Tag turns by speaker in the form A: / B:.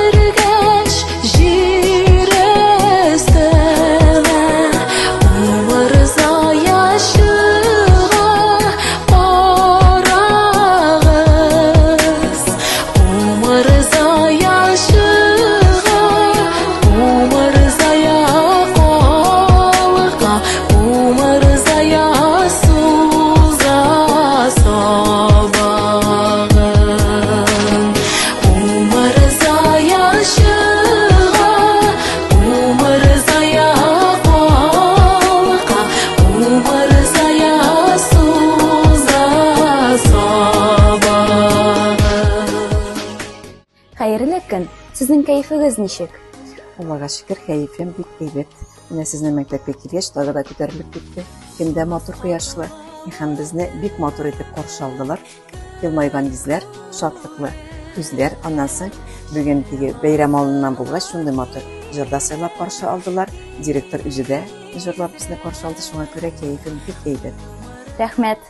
A: Өргәч җир өстенә, умырзая чыга, карагыз. Умырзая чыга, умырзая калка, умырзая суза сабагын. Умырзая чыга, умырзая калка, умырзая суза сабагын.
B: Хәерле көн! Сезнең кәефегез ничек?
C: Аллага шөкер, кәефем бик әйбәт. Менә сезнең мәктәпкә килгәч, тагы да күтәрелеп китте. Көн дә матур, кояшлы. Һәм безне бик матур итеп каршы алдылар. Елмайган йөзләр, шатлыклы күзләр. Аннан соң бүген теге бәйрәм алдыннан булгач, шундый матур җырда сыйлап каршы алдылар. Директор үзе дә җырлап безне каршы алды. Шуңа күрә кәефем бик әйбәт.
B: Рәхмәт.